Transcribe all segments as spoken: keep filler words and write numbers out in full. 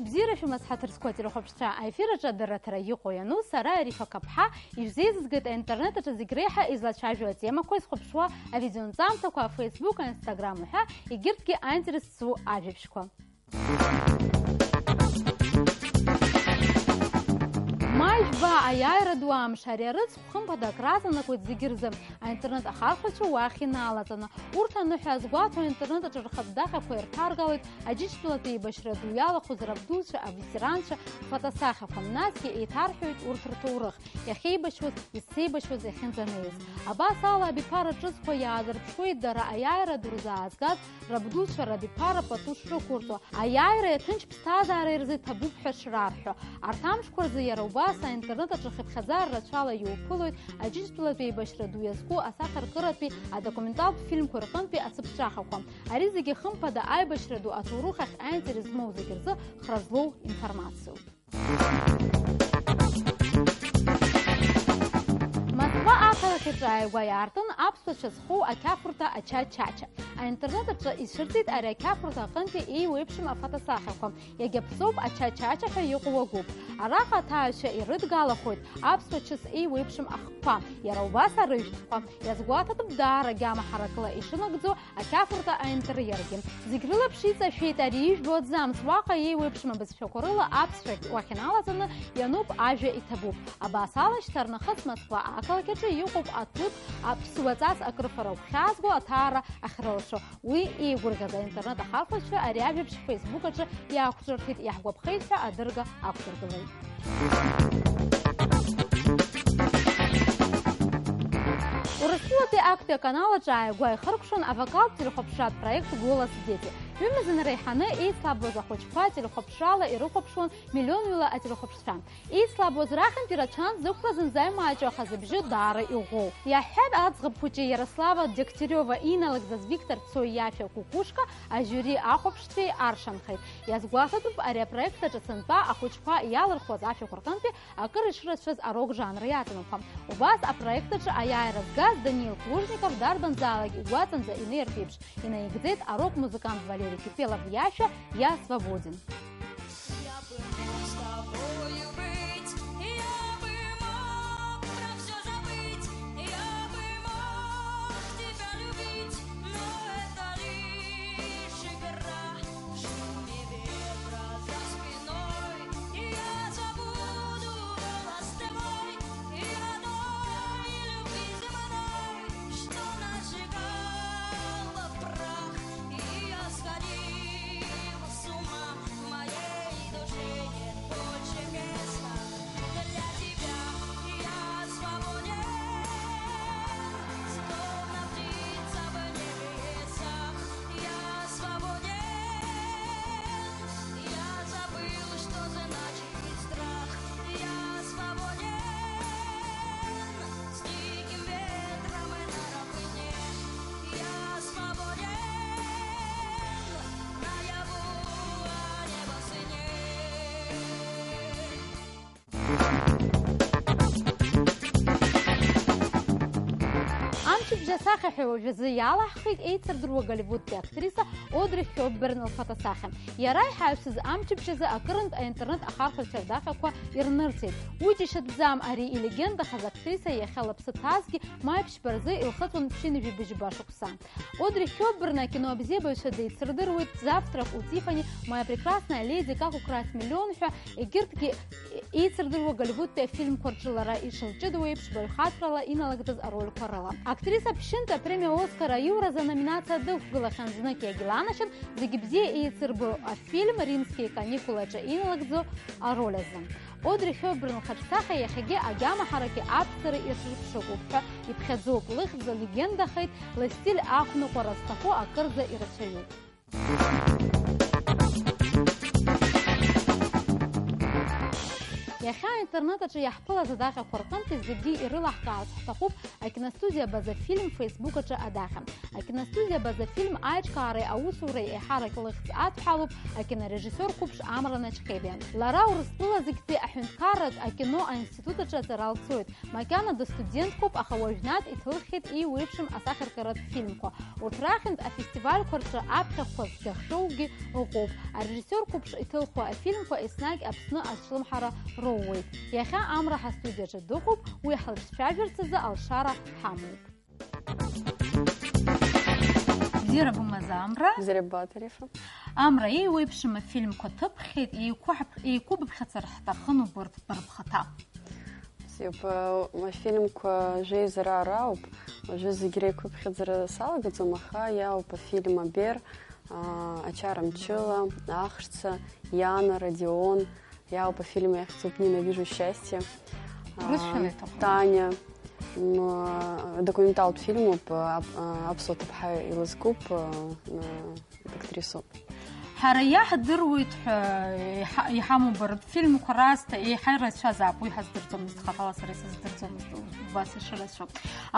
Бзиара шәымаз, ҳаҭыр зқәу ателехәаԥшцәа, аефир аҿы адырраҭара иҟоу иану, сара Арифа Каԥҳа, ишәзеизызгеит аинтернет аҿы зегь реиҳа излацәажәо атемақәа, изхәаԥшуа авидеонҵамҭақәа, афейсбук, аинстаграм уҳәа, егьырҭгьы аинтерес зҵоу ажәабжьқәа. Маи жәба, аиааира ду амш, ари арыцхә хымԥада акраҵанакуеит зегьы рзы. Аинтернет ахархәацәа уахь иналаҵаны. Урҭ аныҳәа азгәаҭо, аинтернет аҿы рхатә даҟьақәа ирҭаргалоит Аџьынџьтәылатәи еибашьра ду иалахәыз рабдуцәа, аветеранцәа рфотосахьақәа, насгьы еиҭарҳәоит урҭ рҭоурых, иахьеибашьуаз, изцеибашьуаз, иахьынӡанеиз. Абас ала абиԥара ҿыцқәа иаазырԥшуеит дара аиааира ду рзаазгаз рабдуцәа рабиԥара пату шрықәырҵо, аиааиреи аҭынч ԥсҭазаареи рзы иҭабуп ҳәа шрарҳәо. Арҭ амшқәа рзы иара убас аинтернет аҿы хыԥхьаӡара рацәала иуԥылоит Аџьынџьтәылатәи еибашьра ду иазку асахьаркыратәи адокументалтә фильмқәа рҟынтәи ацыԥҵәахақәа. Ари зегьы, хымԥада, аибашьра ду аҭоурых ахь аинтерес змоу зегьы рзы хра злоу информациоуп. Москва ақалақь аҿы ааигәа иаартын аԥсуа ча зхоу ақьафурҭа Ача Чача. Аинтернет аҿы ицәырҵит ари ақьафурҭа аҟынтәи еиуеиԥшым афотосахьақәа. Иагьаԥҵоуп Ача Чача ҳәа иҟоу агәыԥ. Араҟа аҭаацәа ирыдгалахоит аԥсуа чыс еиуеиԥшым ахқәа, иара убас арыжәтәқәа. Иазгәаҭатәуп даара агьама ҳаракыла ишынагӡо ақьафурҭа аинтериергьы. Зегь рылаԥш иҵашәеит ари ижәбо аӡамц, уаҟа еиуеиԥшым абызшәақәа рыла аԥсшәагь уахь иналаҵаны иануп, ажәа иҭабуп. Абас ала, шьҭарнахыс Москва ақалақь аҿы иҟоуп аҭыԥ аԥсуа ҵас акрыфара гәхьаазго аҭаара ахьрылшо. Уи еигәырӷьаз аинтернет ахархәацәа ари ажәабжь Facebook аҿы иақәҿырҭит, иаҳгәаԥхеит ҳәа адырга ақәдыргылеит. Урыстәылатәи актәи аканал аҿы ааигәа ихыркәшон авокалтә телехәаԥшратә проект Голос дети. Ҩымз инареиҳаны еицлабуаз ахәыҷқәа телехәаԥшрала ирыхәаԥшуан миллионҩыла ателехәаԥшцәа. Еицлабуаз рахьынтә ирацәан зықәра зынӡа имаҷу, аха зыбжьы даара иӷәӷәоу. Иаҳҳәап, аӡӷаб хәыҷы Ярослава Дегтярева иналыгӡаз Виктор Цой иашәа Кукушка ажиури ахәаԥштәи аршанхеит. Иазгәаҭатәуп ари апроект аҿы сынтәа ахәыҷқәа иалырхуаз ашәақәа рҟынтәи акыр ишрацәаз арок жанр иаҵанакуа. Убас апроект аҿы аиааира згаз Даниил Плужников дарбанзаалак игәаҵанӡа инеиртә еиԥш, инаигӡеит арок-музыкант Валери Кипелов иашәа «Я свободен». Я бы мог с тобою быть, я бы мог про всё забыть, я бы мог тебя любить, но это лишь игра. В шуме ветра за спиной я забуду голос твой и о той любви земной, что нажигала прах. И я сходила с ума, в моей душе нет больше места для тебя. Я свободен, словно птица в небесах. Я свободен, я забыл, что значит страх. Я свободен, с диким ветром наравне. Я свободен, наяву, а не во сне. Амчыбжь асахьа ҳәа уажәазы иалаҳхит еицырдыруа Голливудтәи актриса Одри Хёпберн лфотосахьа. Иара иҳаҩсыз амчыбжь азы акырынтә аинтернет ахархәацәа рдаҟьақәа ирнырҵеит. Уи џьашьатәӡам, ари илегендахаз актриса иахьа лыԥсы ҭазгьы, маи ԥшьба рзы илхыҵуан ԥшьынҩажәи быжьба шықәса. Одри Хёпберн акино абзиабаҩцәа деицырдыруеит «Завтрак у Тиффани», «Моя прекрасная леди», «Как украсть миллион» ҳәа, егьырҭгьы еицырдыруа Голливудтәи афильмқәа рҿы лара ишылҷыдоу еиԥш баҩхатәрала иналагӡаз арольқәа рыла. Актриса ԥшьынтә апремиа Оскар аиуразы аноминациа дықәгылахьан, знык иагьланашьан зегьы бзиа еицырбо афильм «Римские каникулы» аҿы иналагӡо ароль азы. Одри Хёпберн лхаҿсахьа иахьагьы агьама ҳаракгьы аԥҵара ирҿырԥшыгоуп ҳәа иԥхьаӡоуп, лыхьӡ легендахеит, лыстиль ақәныҟәара зҭаху акырӡа ирацәаҩуп. Иахьа аинтернет аҿы иаҳԥылаз адаҟьақәа рҟынтәи зегьы ирылаҳкаарц ҳҭахуп акиностудиа База фильм Facebook аҿы адаҟьа. Акиностудиа База фильм аиҿкаареи аусуреи еиҳарак лыхьӡ адҳәалоуп акинорежиссиор қәыԥш Амра Начхебиа. Лара Урыстәыла зегьтәи аҳәынҭқарратә акино аинститут аҿы аҵара лцоит. Макьана дыстуденткоуп, аха уажәнатә иҭылххьеит еиуеиԥшым асахьаркыратә фильмқәа. Урҭ рахьынтә афестивальқәа рҿы аԥхьахәқәа ззахьоугьы ыҟоуп. Арежиссиор қәыԥш иҭылхуа афильмқәа еснагь Аԥсны азҿлымҳара роуеит. Иахьа Амра ҳастудиаҿы дыҟоуп, уи ҳлыҿцәажәарц азы алшара ҳамоуп. Бзиара бымаз, Амра. Бзиара ббааит, Арифа. Амра, еиуеиԥшым афильмқәа ҭыбххьеит, еиқәаҳ-, еиқәыбыԥхьацар ҳҭахын убырҭ бара бхаҭа. Бзиоуп, э, афильмқәа жәеиза раара ауп. Уажәы зегь реиқәыԥхьаӡара салагаӡом, аха иаауп афильм Абер, а, Ачара мчыла, Ахрца, Иана, Родион, иаауп афильм иахьӡуп Ненавижу счастье, а, Урысшәала иҭахума? Таня, м, а, документалтә фильмуп, а, ап-, а, аԥсуа ҭыԥҳа илызкуп, а, а, актрисоуп. Ҳара иаҳдыруеит ҳәа иҳа-, иҳамоу барытә фильмқәа раасҭа еиҳа ирацәазаап, уи ҳаздырӡомызт, хаҭала сара исыздырӡомызт убас ишырацәоу.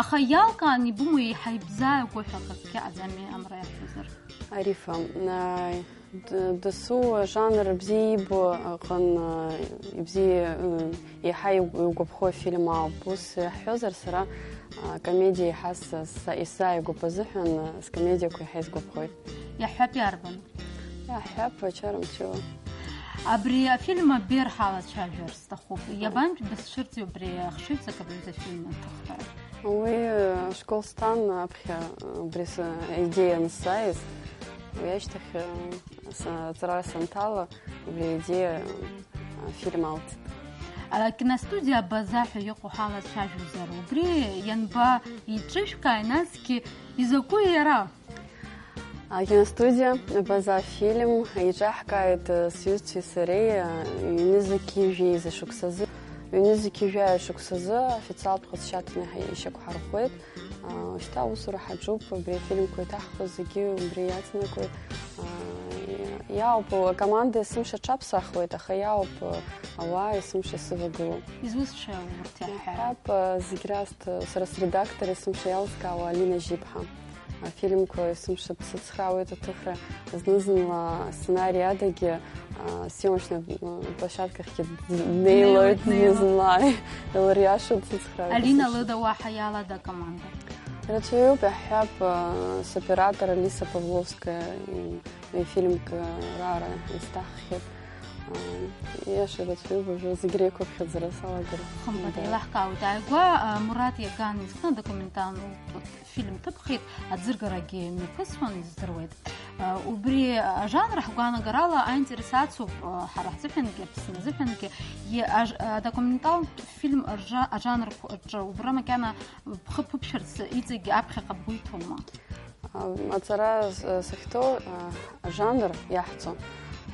Аха иалкааны ибымоу еиҳа ибзааигәоу ҳәа акгьы аӡами, Амра, иаҳҳәозар? Арифа, а, д-, дасу ажанр бзиа ибо аҟын, а, ибзиа, ы, еиҳа иуг-, иугәаԥхо афильм ауп. Ус иаҳҳәозар, сара, а, комедиа еиҳа са-, са-, исзааигәоуп азыҳәан, а, скомедиақәа еиҳа исгәаԥхоит. Иаҳҳәап, иарбан? Иаҳҳәап, Ачара мчыла. Абри афильм Абер ҳалацәажәар сҭахуп. Иабантә бызцәырҵи убри ахшыҩҵак абри афильм аҭыхра? Уи, э, ашкол сҭан аԥхьа, э, убри с-, аидеиа анысзааиз, уи ашьҭахь, э, с-, аҵара санҭала, убри аидеиа, э, афильм алҵит. Акиностудиа Абаза ҳәа иҟоу ҳалацәажәозар, убри ианба иҿышәкааи, насгьы изакәи иара? Акиностудиа Абаза фильм иҿаҳкааит, э, сҩызцәеи сареи, э, ҩнызқьи жәеиза шықәсазы. Ҩнызқьи жәаҩа шықәсазы официалтә ҟазшьа ҭаны ҳа-, ишьақәҳархәеит. А, шьҭа аусура ҳаҿуп, убри афильмқәа иҭаҳхуа зегьы убри иаҵанакуеит. А, иа-, иаауп, акоманда есымша аҽаԥсахуеит, аха иаауп, э, ауаа есымша исывагылоу. Изусҭцәа урҭ иаҳҳәара? Иаҳҳәап, э, зегь раасҭа, сара средактор есымша иалыскаауа Алина Жьиԥҳа. Афильмқәа есымша дсыцхраауеит аҭыхра, зны-зынла асценари адагьы, а, съемочная, м, площадкахьгьы днеилоит, днеилоит, днеилоит. Зны-зынла илыриашо дсыцхраауеит. Алина есымша лыда уаҳа иалада акоманда? Рацәаҩуп, иаҳҳәап, а, соператор Алиса Павловская, и, и фильмк, а, раара исҭаххьеит. А, иаша рацәаҩуп, уажәы зегь реиқәыԥхьаӡара салагар. Хымԥада, да, еилаҳкаауеит. Ааигәа, а, Мурат Иаган изкны документалтә фильм ҭыбхит, аӡыргарагьы мҩаԥысуан, издыруеит. Убри ажанр ҳгәаанагарала аинтерес ацуп, ҳара ҳзыҳәангьы, Аԥсны азыҳәангьы. Адокументалтә фильм ржа-, ажанрқәа рҿы убра макьана бхы ԥыбшәарц иҵегь аԥхьаҟа бгәы иҭоума? Аҵара сахьҭоу ажанр иаҳҵо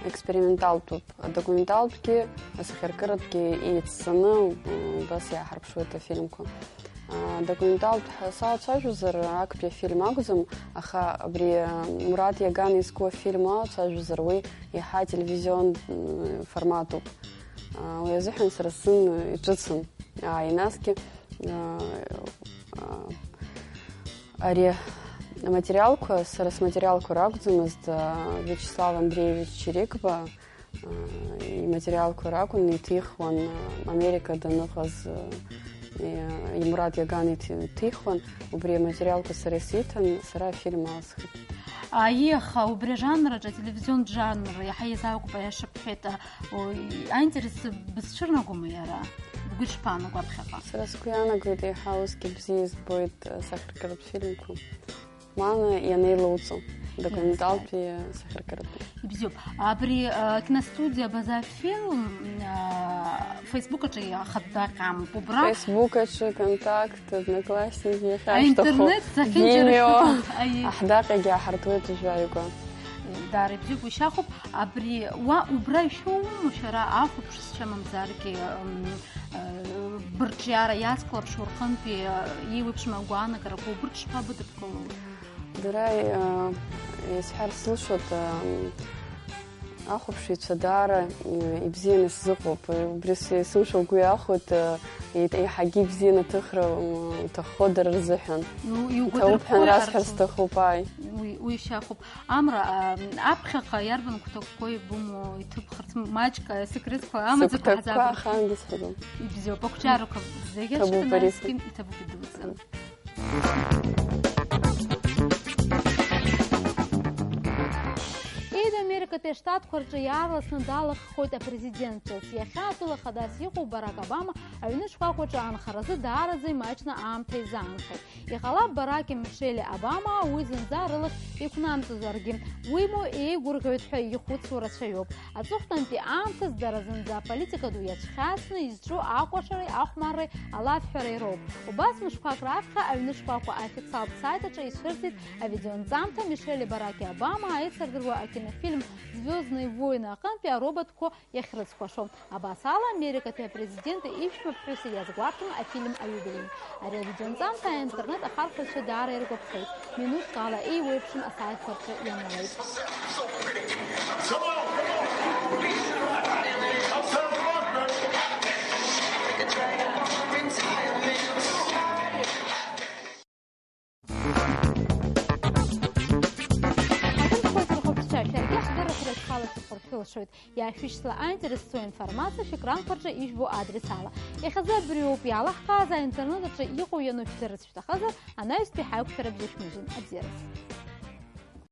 експерименталтәуп. Адокументалтәгьы, асахьаркыратәгьы еиццаны, м, убас иааҳарԥшуеит афильмқәа. А, документалтә ҳа-, салацәажәозар, актәи афильм акәӡам, аха абри, а, Мурат Иаган изку афильм алацәажәозар, уи иаҳа телевизион, м, форматуп. А, уи азыҳәан сара сзын иҿыцын. А, инасгьы, а, а, ари аматериалқәа, сара сматериалқәа ракәӡамызт, а, Вячеслав Андреевич Чирикба, а, иматериалқәа ракәын, иҭихуан, а, Америка даныҟаз, а, и-, Мурат Иаган иҭи-, иҭихуан, убри аматериалқәа сара исиҭан, сара афильм алсхит. Аиеи, аха убри ажанраҿы, ателевизионтә жанр, иаҳа иазааугоуп, аиаша бҳәеит, а, о, аинтерес бызцәырнагома иара? Бгәы ишԥаанаго аԥхьаҟа? Сара сгәы иаанагоит, еиҳа усгьы бзиа избоит, а, сахьаркыратә фильмқәа. Мана ианеилоуҵо, документалтәи сахьаркыратәи. Ибзиоуп. Абри, а, киностудиа База фильм, а, Facebook аҿы иахатәы даҟьам, убра? Facebook аҿы, Контакт, Одноклассники, иахьа аинтернет ишьҭаху захьынџьара Vimeo, шәыҟоуп, аиеи. Аҳдаҟьагьы аҳарҭуеит уажәы ааигәа. Даара ибзиоуп, ишьахәуп. Абри уа убра ишәоума шәара ахәаԥшцәа мамзаргьы, м, а, бырҿиара иазклаԥшуа рҟынтәи, а, еиуеиԥшым агәаанагарақәа убырҭ шԥабыдыбкыло? Дара, э, исҳәар сылшоит, э, Ахәаԥшыҩцәа даара, э, ибзианы сзыҟоуп. Убри сылшо лгәы иахәоит, э, еиҭ-, еиҳагьы ибзианы аҭыхра, м, уҭаххо дара рзыҳәан. Иу-, иугәы Иҭабуп ҳәа дырхәои расҳәар арҵу? Сҭахуп, ааи. Уи, уи шьахәуп. Амра, а, аԥхьаҟа иарбан гәҭакқәоу ибымоу иҭыбхырц, м-, маҷк, а, секретқәа амаӡақәа Сыгәҭакқәа ҳазааигәаӡом. Ахаангьы сҳәаӡом. Ибзиоуп, ақәҿиарақәа зегьы Иҭабуп рҿы ари. Наскьын иҭабуп идуӡӡан. Еидо Америкатәи аштатқәа рҿы иаарласны далаххоит апрезидент ҿыц. Иахьа атәыла хадас иҟоу Барак Обама аҩны шкәакәаҿы аанхаразы даараӡа имаҷны аамҭа изаанхеит. Иҟалап, Бараки Мишели Обама уи зынӡа рылахь иқәнамҵозаргьы, уимоу еигәырӷьоит ҳәа ихәыцуа рацәаҩуп. Аҵыхәтәантәи аамҭазы дара зынӡа аполитика ду иацәхьаасны изҿу акәашареи ахәмарреи алафҳәареи роуп. Убас мышқәак раԥхьа аҩны шкәакәа аофициалтә сайт аҿы ицәырҵит авидеонҵамҭа Мишели Бараки Обама аицырдыруа акинофильм Звездные войны аҟынтәи ароботқәа иахьрыцкәашо. Абас ала, Америкатәи апрезидент иԥшәма ԥҳәыс иазгәарҭон афильм аҩыбаҩ. Ари авидеонҵамҭа аинтернет ахархәаҩцәа даара иргәаԥхеит. Минуҭк ала еиуеиԥшым асайтқәа рҿы ианылеит. Ҳаҭыр зқәу рхәаԥшцәа, шәаргьы ҳдырраҭара шәхала шәхыршәылшоит. Иаашәышьҭла аинтерес зҵоу информациа шәекранқәа рҿы ижәбо адрес ала. Иахьазы абриоуп иалаҳхааз, аинтернет аҿы иҟоу иану шәдырырц шәҭахызар, анаҩстәи ҳаиқәшәара бзышәмыжьын. Абзиараз.